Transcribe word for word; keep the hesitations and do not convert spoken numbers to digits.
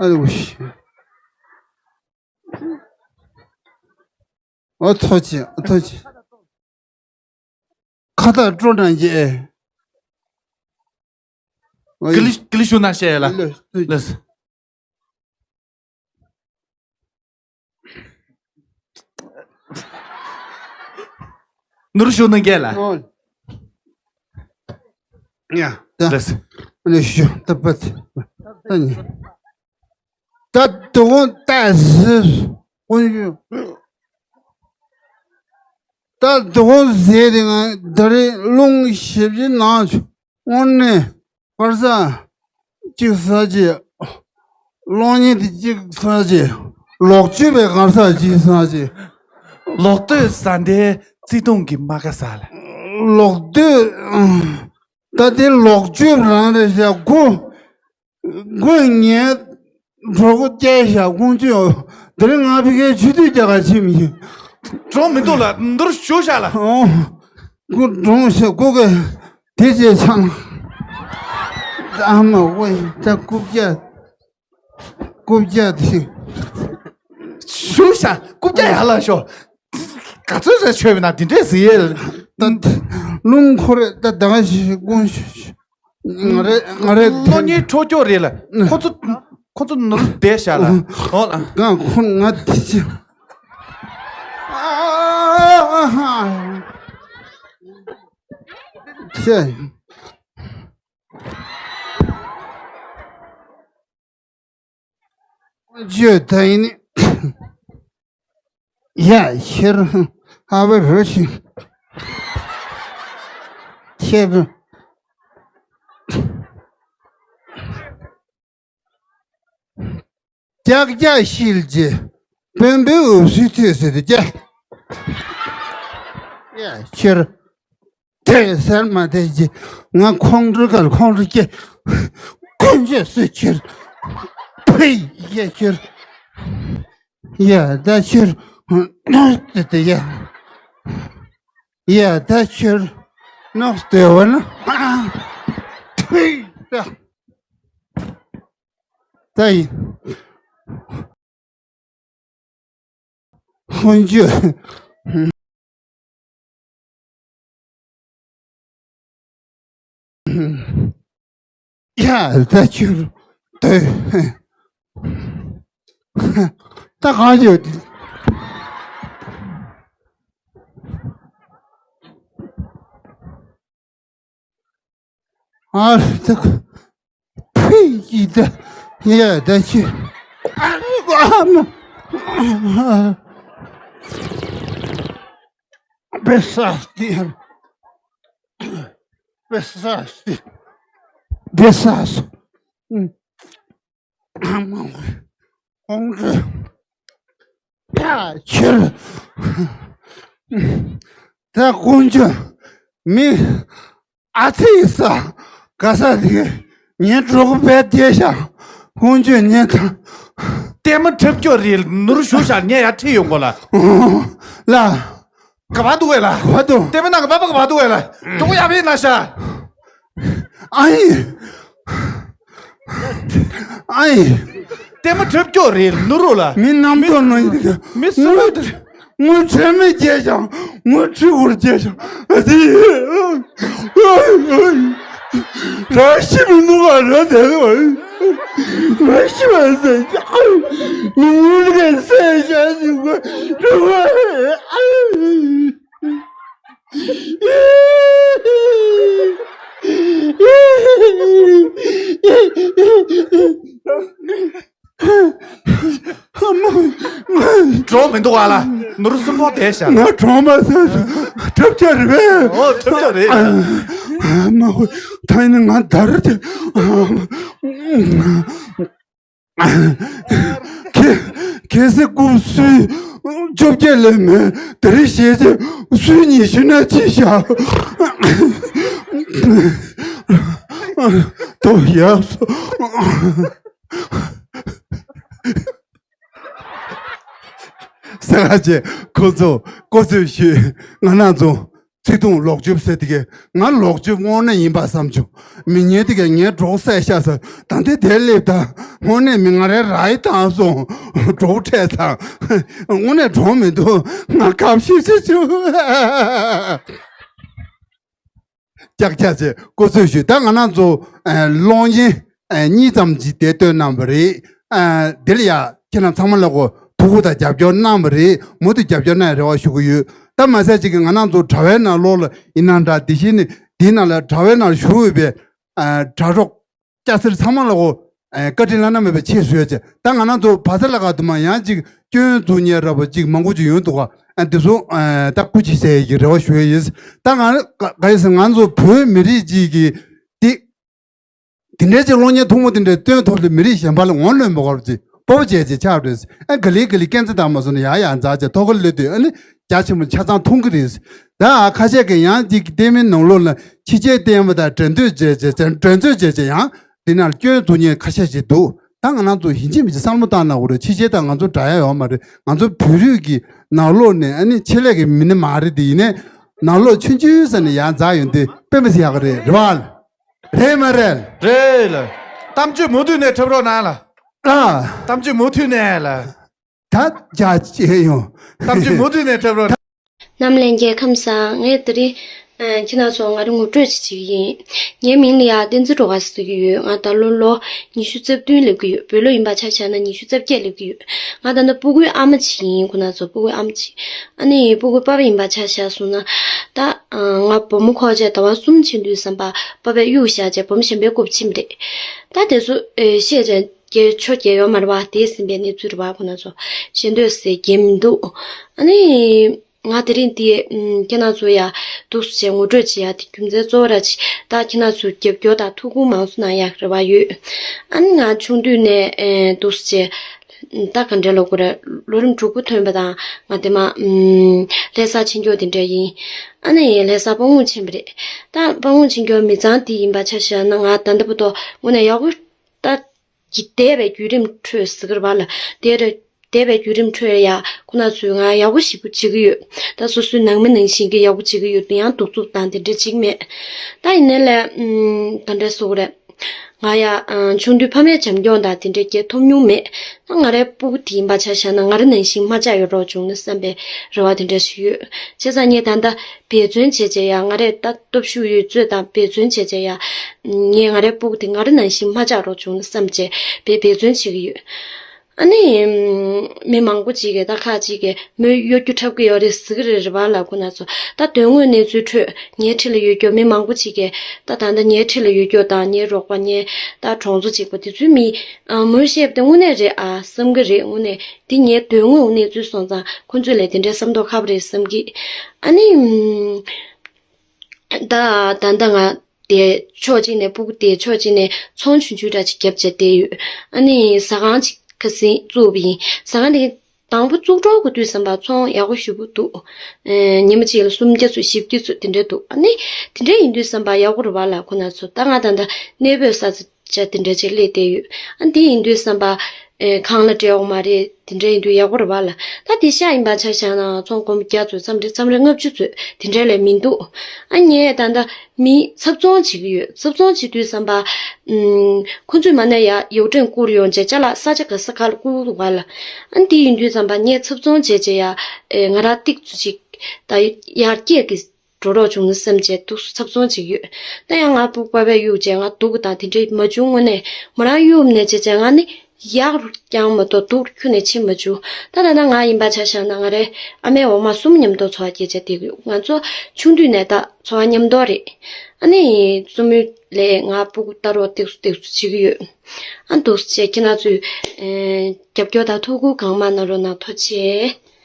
ཨ་ལོ་ཤི། ཨོ་ཐོ་ཅི་ཨོ་ཐོ་ཅི། ཁ་བཏགས་སྤྲོ་གྲང་རྒྱས། ཀི་ལི་ཀི་ལི་ཤུ་ན་བཤད་ཡ་ལ། ལགས། ནོར་ཤུ་ན་རྒྱས་ལ། ཡ་ད་ལགས། ནོར་ཤུ་ད་པ་ད་ནི། ད་དུང་ད་ཟིར་ཀུན་ཞུ། ད་དུང་ཟེར་དེ་ང་ད་རེས་རླུང་ཞིབ་ཅིག་ནང་ཆུ་དངོས་གནས་གར་ས་གཅིག་ས་ཅིག་གློག་བརྙན་དེ་གཅིག་ས་ཅིག་ལོག་སྤྱོད་པའི་གར་ས་གཅིག་ས་ཅིག་ལོག་སྟོད་ས་མཐའི་བརྩེ་དུང་གི་རྨ་ཁ་ས་ལ། ལོག་སྟོད་ད་དེ་ལོག་སྤྱོད་རང་རེད་ཤག་གོ། ཁོས་ངའི་གྲོགས་པོ་བསྐྱལ་བཞག་ཁོང་ཚོས། དེ་རིང་ང་ཕ་གིའི་ཆུ་དུས་རྒྱག་ག་ཕྱིན་མི་ཤེས། གྲོགས་མི་འདུག་ལ་འདིར་བཞུགས་བཞག་ལ། ཨོ། ཁོ་གྲོངས་ཤག་ཁོ་གིས་དེ་བྱས་ཆང་། ཨ་མ་ཝེ་ད་རྐུབ་བཀྱག་རྐུབ་བཀྱག་དེ། བཞུགས་བཞག་རྐུབ་བཀྱག་ཡར་ལ་ཤོག་ག་ཚོད་ཟེར་ཆོད་པ་ན་དེ་འདྲས་ཟེར་ཡས། ད་རླུང་འཁོར་ད་ད་ག་ཞིག་དགོངས་ཤིག་ང་རེ་ང་རེ་གློག་བརྙན་འཕྲོ་སྐྱོར་རེད་ལ། ཁོ་ཚོ་ཁོ་ཚོ་ནོར་བསྡད་ཤག་ལ། འོ་ལ། ང་ཁོ་ང་དེ་ཅི། ཨ་ཧ། ཤེས། བརྗོད་ད་ཡིན། ཡ་ཤེར་ཧ་བ་རུ་ཤི། ཤེར། ཀྱག་ཀྱག་ཤིལ་གྱི་དཔོན་པོའི་འུབ་སུའི་ཐོས་ཟེར་ཏེ་ཀྱ། ཡ་ཤེར། དེ་སར་མ་དེ་གྱི་ང་ཁོང་ཁྲོ་གར་ཁོང་ཁྲོ་སྐྱེ། ཁོང་ཁྲོ་སུ་ཁྱེར། ཕེ་ཡེ་ཁྱེར། ཡ་ད་ཁྱེར། དེ་དེ་ཡ། ཡ་ད་ཁྱེར། ནོག་སྟེ་བ་ན། ཕེ་ད། ད་ཡིན། ཧོན་ཇུ། ཡ་ད་ཁྱོད་ད་ད་གང་ཡོད། ཨ་ཙི། ཕི་ཡི་ད་ཡ་ད་ཅི། ཨ་རི་གོ་ཨ་མ། བེ་ས་སྟི། བེ་ས་སྟི། བེ་ས་སྟི། ཨ་མ། ཁོང་ཚོས་ཡ་ཁྱེར། ད་ཁོང་ཚོས་མི་ཨ་ཙི་ས་ག་ས་དེ་ངའི་གྲོགས་པོ་བས་བསྡད་ཤག་ཁོང་ཚོས་ངས་ད། ལྟད་མོ་འཁྲབ་སྐྱོར་རེད། ནོར་བཞུགས་ཤག་ངས་ཡར་ཁྲིད་ཡོང་དགོས་ལ། ལ། ག་པར་འདུག་གས་ལ། ག་པར་འདུག་ལྟད་མོ་ནང་ག་པར་པ་ག་པར་འདུག་གས་ལ། གྲོགས་ཡག་པོ་ཡིན་ན་ཤ། ཨ་ཡེ། ཨ་ཡེ། ལྟད་མོ་འཁྲབ་སྐྱོར་རེད་ནོར་རོ་ལ། མི་རྣམ་རྟོག་ནང་ཡིན་གི། མི་སུ་ལ། དངུལ་དངུལ་ཁྲལ་མེད་རྒྱས་ཤིང་དངུལ་ཁྲི་འུར་རྒྱས་ཤིང་ཨ་ཙི། ར་ཤི་མི་འདུག་ག་ར་དེ་ར་ཤི་མ་ཟེར། མི་ཡུལ་ག་ཟེར་ཤ་ཟིག་གོ། གྲོགས་མི་འདུག་ག་ལ། ནོར་སུན་པོ་དེ་ཤ། ང་གྲོངས་མ་ཟེར། ཁྲབ་ཆ་རེད་པས། ཨོ་ཁྲབ་ཆ་རེད། མ་ཧོ། ད་ཡིན་ན་ང་དར་ཏེ། གལ་གལ་སྲིད་རྐུབ་སུས་བཅོ་བརྒྱད་ལས་མེད་དེ་རིང་ཞེས་བྱས་སུས་ཉི་ཤུ་ན་ཅི་བྱ། དོ་ཡག་སོ། ས་ག་ཅེ་ཁོ་ཚོ་ཀོ་ཚོད་ཞུས་ང་ན་ཚོ། བརྩེ་དུང་ལོག་སྤྱོད་ཟེར་དེ་གས་ང་ལོག་སྤྱོད་དངོས་གནས་ཡིན་པ་བསམ་བྱུང་། མི་ངན་དེ་གས་ངའི་གྲོགས་བསད་ཤག་ཟེར། ད་ལྟའི་དེར་སླེབས་ད་དངོས་གནས་མི་ང་རའི་ར་ཡི་བཏང་སོང་། གྲོགས་འཕྲད་ཚང་། དངོས་གནས་གྲོགས་མི་འདུག་ང་ཁམས་ཤིག་ཤིག་བྱུང་། ཀྱག་ཀྱག་ཅེས་སྐུ་གཟུགས་ཞུས། ད་ང་རང་ཚོ་ཨ་གློག་བརྙན་ཨ་གཉིས་ཙམ་ཅིག་དེ་བཏོན་གནང་བ་རེད། ཨ་འདི་ལ་ཡ་ཁྱེད་རང་ཚང་མ་ལ་གོ་ཐུགས་ཁུར་དང་རྒྱབ་སྐྱོར་གནང་བ་རེད། མུ་མཐུད་རྒྱབ་སྐྱོར་གནང་ཡ་རེ་བ་ཞུ་གི་ཡོད། ད་མ་ཟད་ཅིག་གི་ང་རང་ཚོ་དྲ་བའི་ནང་ལོགས་ལ་ཡིན་ན་འདྲ། དེ་བཞིན་ནི་འདིའི་ནང་ལ་དྲ་བའི་ནང་ཞུགས་ཡོད་པའི་ཨ་དྲ་གྲོགས་སྐྱ་སེར་ཚང་མ་ལ་གོ་ཨ་བཀའ་དྲིན་བླ་ན་མེད་པའི་ཆེ་ཞུ་ཡ་བྱས། ད་ང་རང་ཚོ་བ་ཚ་ལ་ག་དུ་མ་ཡང་ཅིག་སྐྱོན་འཛུགས་མཁན་ར་བ་ཅིག་མང་པོ་ཅིག་ཡོང་འདུག་ག་ཨ་འདི་ཚོ་ཨ་ད་སྐུ་མཁྱེན་ཟེར་ཡ་གི་རེ་བ་ཞུ་ཡ་ཡིན། ད་ང་ག་ག་ཡིན་ཟེར་ང་ཚོ་བོད་མི་རིགས་ཅིག་གི་འདི་དེ་འདྲའི་ཅིག་གློག་བརྙན་ཐུང་ངུ་དེ་འདྲའི་སྟོན་ཐོག་ལ་མི་རིགས་གཞན་པ་ལ་ངོ་ལོན་མ་དགོས་པ་ཅིག་སྤོབས་པ་བྱས་ཅིག་ཆགས་རེད། ཨ་ག་ལེ་ག་ལེ་སྐད་འཛིན་བཏང་མ་སོང་ན་ཡག་ཡག་འཛག་ཅིག་ཐོག་ཁ་སླེབས་དུས་ཨ་ནི་རྒྱ་ཆེན་པོ་ཆ་ཚང་མཐོང་གི་རེད། ད་ཁ་ཤས་ཀྱིས་ཡང་ཅིག་བལྟས་མིན་ནང་ལོགས་ལ་ཕྱི་རྒྱལ་བསྟན་པ་དང་འགྲན་བསྡུར་བྱས་བྱས་བྱས་འགྲན་རྩོད་བྱས་བྱས་ཡང་དེ་ནང་སྐྱོན་འཛུགས་མཁན་ཁ་ཤས་ཤིག་འདུག་ད་ང་རང་ཚོ་ཡིན་གཅིག་མིན་གཅིག་བསམ་བློ་བཏང་ན་འོ་རེད། ཕྱི་རྒྱལ་དང་ང་ཚོ་འདྲ་ཡ་ཡོད་མ་རེད། ང་ཚོ་བོད་རིགས་ཀྱི་ནང་ལོགས་ནས་ཨ་ནི་ཆེད་ལས་ཀྱི་མི་སྣ་མ་རེད་དེ། ཡིན་ནའི་ནང་ལོགས་ཆུང་ཆུང་ས་ནས་ཡར་འཛེགས་ཡོང་དུས་དཔེ་མི་སྲིད་ཡག་གི་རེད། རེད་བ། རེད་མ་རེད། རེད་ལ། གཏམ་བརྗོད་མུ་མཐུད་ནས་འཁྲབ་རོགས་གནང་ལ། ཨ། གཏམ་བརྗོད་མུ་མཐུད་ནས་ལ། ད་རྒྱ་ཆེ་ཡོང་། གཏམ་བརྗོད་མུ་མཐུད་ནས་འཁྲབ་རོགས། གནམ་ལྷན་རྒྱས་ཁམས་བཟང་། ངས་དེ་རིང་ཨ་ཁྱེད་རང་ཚོ་ང་རང་ངོ་སྤྲོད་ཅིག་བྱེད་ཀྱི་ཡིན། ངའི་མིང་ལ་ཡ་བསྟན་འཛིན་སྒྲོལ་དཀར་ཟེར་གྱི་ཡོད། ང་ད་ལོ་ལོ་ཉི་ཤུ་རྩ་བདུན་སླེབས་ཀྱི་ཡོད། བོད་ལོ་ཡིན་པ་ཆ་བཞག་ན་ཉི་ཤུ་རྩ་བརྒྱད་སླེབས་ཀྱི་ཡོད། ང་ད་ལྟ་སྤུ་གུའི་ཨ་མ་ཅིག་ཡིན། ཁོ་ན་ཚོ་སྤུ་གུའི་ཨ་མ་ཅིག་ཨ་ནི་སྤུ་གུའི་པ་ཕ་ཡིན་པ་ཆ་བཞག་སོང་ན། ད་ང་བུ་མོ་འཁོར་བྱས་ཟླ་བ་གསུམ་ཕྱིན་དུས་ཙམ་པ་པ་ཕས་གཡུག་བཞག་བྱས་བུ་མོ་གཞན་པའི་རྐུབ་ཕྱིན་པ་རེད། ད་དེ་ཚོ་ཨེ་བཤད་བྱས་རྒྱལ་ཆོ་རྒྱལ་ཡོད་མ་རེད་བ། དེ་ཟིན་པའི་གནས་ཚུལ་རེད་བ། ཁོ་ན་ཚོ་ཞེ་འདོད་ཟེར་རྒྱལ་མི་འདུག་ཨ་ནི། ང་དེ་རིང་འདི་ཁྱེད་རང་ཚོ་ཡ་འདུག་སེ་བྱས་ངོ་སྤྲོད་བྱེད་ཡ་དེ་རྒྱུ་མཚན་གཙོ་བོ་ར་ཅིག་ད་ཁྱེད་རང་ཚོས་རྒྱབ་སྐྱོར་དང་ཐུགས་ཁུར་མང་ཙམ་གནང་ཡ་རེ་བ་ཡོད། ཨ་ནི་ང་ཆུང་དུས་ནས་འདུག་སེ་བྱས་ད་ག་འདྲ་ལབ་དགོས་རེད། ལོ་རིམ་དྲུག་པ་ཐོན་པ་དང་ང་དེ་མ་ལྷ་ས་ཆེད་མངགས་དེ་འདྲ་ཡིན། ཨ་ནི་ལྷ་ས་དཔའ་སྔོན་ཆེན་པོ་རེད། ད་དཔའ་སྔོན་ཆེད་མངགས་མི་ཚང་དེ་ཡིན་པ་ཆ་བཞག་ན་ང་ད་ལྟ་བར་དུ་དངོས་གནས་ཡག་པོ་ད། ཀྱི་འདས་པའི་བརྒྱུད་རིམ་ཁྲོད་ཟེར་གི་རེད་བ་ལ། དེར་འདས་པའི་བརྒྱུད་རིམ་ཁྲོད་ཡ་ཁོ་ན་ཚོས་ང་ཡག་པོ་ཞེ་པོ་བྱེད་ཀྱི་ཡོད། ད་སོ་སོའི་ནང་མི་ནང་བཞིན་གྱི་ཡག་པོ་བྱེད་ཀྱི་ཡོད། ཡང་གདུག་རྩུབ་དང་དེ་འདྲ་བྱེད་ཀྱི་མེད། ད་ཡིན་ནའི་ལས་ཨུམ་ག་འདྲ་ཟེར་དགོས་རེད། ང་ཡ་ཨ་ཆུང་དུས་ཕ་མའི་བྱམས་སྐྱོང་དང་དེ་འདྲ་བརྒྱབ་ཐུབ་མྱོང་མེད། ད་ང་རའི་སྤུ་གུ་དེ་ཡིན་པ་ཆ་བཞག་ན་ང་ར་ནང་བཞིན་མ་ཆགས་ཡོད་རོགས་བྱུང་ན་བསམ་པའི་རེ་བ་དེ་འདྲ་ཞིག་ཡོད། བྱས་ཙང་ངས་ད་ལྟ་འབད་བརྩོན་བྱས་བྱས་ཡ་ང་རས་ད་སྟོབས་ཤུགས་ཡོད་ཚད་དང་འབད་བརྩོན་བྱས་བྱས་ཡ། ངས་ང་རའི་སྤུ་གུ་དེ་ང་ར་ནང་བཞིན་མ་ཆགས་རོགས་བྱུང་ན་བསམ་བྱས་འབད་འབད་བརྩོན་བྱེད་ཀྱི་ཡོད། ཨ་ནི། མི་མང་པོ་ཅིག་གིས་ད་ཁ་ཅིག་གིས་མོས་གཡོ་སྒྱུ་འཁྲབ་ཀྱི་ཡོད་རེད་ཟེར་གྱི་རེད་རེད་བ་ལ། ཁོ་ན་ཚོ་ད་དོན་དངོས་གནས་ཚུལ་ཁྲོད་ངའི་འཁྲིས་ལ་ཡོད་རྒྱུ་མི་མང་པོ་ཅིག་གིས་ད་ད་ལྟ་ངའི་འཁྲིས་ལ་ཡོད་རྒྱུ་དང་ངའི་རོགས་པ་ངའི་ད་གྲོང་ཚོ་གཅིག་པ་དེ་ཚོའི་མི་མོས་བཤད་པ་དེ་དངོས་གནས་རེད་ཨ་བསམ་གྱི་རེད། དངོས་གནས་དེ་ངའི་དོན་དངོས་གནས་ཚུལ་སོང་ཙང་ཁོ་ཚོས་ལས་དེ་འདྲའི་བསམ་མདོག་ཁ་པོ་རེད་བསམ་གྱི། ཨ་ནི། ད་ད་ལྟ་ང་དེ་ཕྱོགས་གཅིག་ནས་སྤུ་གུ་དེ་ཕྱོགས་གཅིག་ནས་ཚོང་ཆུང་ཆུང་འདྲ་ཅིག་བརྒྱབ་བྱས་བསྡད་ཡོད། ཨ་ནི་ཟ་ཁང་ཅིག་ཁ་སང་བཙུགས་པ་ཡིན། ཟ་ཁང་དེ་དང་པོ་བཙུགས་འགྲོ་དགོས་དུས་ཙམ་པ་ཚོང་ཡག་པོ་ཞེ་པོ་འདུག་ཨེ་ཉི་མ་གཅིག་ལ་སུམ་བརྒྱ་ཚོ་བཞི་བརྒྱ་ཚོ་དེ་འདྲ་འདུག་ཨ་ནི་དེ་འདྲ་ཡིན་དུས་ཙམ་པ་ཡག་པོ་རེད་བ་ལ། ཁོ་ན་ཚོ་ད་ང་ད་ལྟ་གནས་སྤོས་ས་ཚོ་ཅག་དེ་འདྲ་ཅིག་སླེབས་བསྡད་ཡོད། ཨ་འདི་ཡིན་དུས་བསམ་པ། ཨེ་ཁང་གླ་སྤྲད་འོག་མ་རེད། དེ་འདྲ་ཡིན་དུས་ཡག་པོ་རེད་བ་ལ། ད་དེ་ཤ་ཡིན་པ་ཆ་བཞག་ན་ཚོང་སྒོར་མོ་བརྒྱ་ཚོད་ཙམ་རེད། ཙམ་རེ་ལྔ་བཅུ་ཚོད་དེ་འདྲ་ལས་མི་འདུག་ཨ་ངས་ད་ལྟ་མི་ཚབ་ཚོང་བྱེད་ཀྱི་ཡོད། ཚབ་ཚོང་བྱེད་དུས་བསམ་པ། ཨུམ་ཁོ་ཚོས་མ་ནས་ཡ་ཡོག་ཁྲེན་བསྐུར་ཡོང་བྱས་ཅ་ལག་ས་ཆ་ག་ས་ག་ལ་བསྐུར་འདུག་བ་ལ། ཨ་འདི་ཡིན་དུས་བསམ་པ་ངས་ཚབ་ཚོང་བྱས་བྱས་ཡ་ཨེ་ང་རང་ཏིག་ཙུ་ཅིག་ད་ཡར་རྒྱས་ཀྱི་འགྲོ་རོགས་བྱུང་ན་བསམ་བྱས་འདུག་ཚབ་ཚོང་བྱེད་ཀྱི་ཡོད། ད་ཡང་ང་སྤུ་གུ་པ་ཕས་གཡུག་བྱས་ང་སྡུག་དང་དེ་འདྲའི་མ་བྱུང་། དངོས་གནས་མོ་རང་གཡུག་ནས་བྱས་བྱས་ང་ནི་ཡག་རུ་རྐྱང་མ་གཏོགས་སྡུག་རུ་ཁྱོན་ནས་ཕྱིན་མ་བྱུང་། ད་ད་ལྟ་ང་ཡིན་པ་ཆ་བཞག་ན་ང་རའི་ཨ་མའི་འོག་མ་གསུམ་མཉམ་དུ་འཚོ་བ་སྐྱེལ་བྱས་བསྡད་ཀྱི་ཡོད། ང་ཚོ་ཆུང་དུས་ནས་ད་འཚོ་བ་མཉམ་དུ་རེད། ཨ་ནི་བཙུན་མོའི་ལས་ང་སྤུ་གུ་ལྟ་རོགས་ཏོག་ཙམ་ཏོག་ཙམ་བྱེད་ཀྱི་ཡོད། ཨ་འདུག་སེ་བྱས་ཁྱེད་རང་ཚོས་ཨེ་རྒྱབ་སྐྱོར་དང་ཐུགས་ཁུར་གང་མང་གནང་རོགས་གནང་། ཐུགས་རྗེ་ཆེ།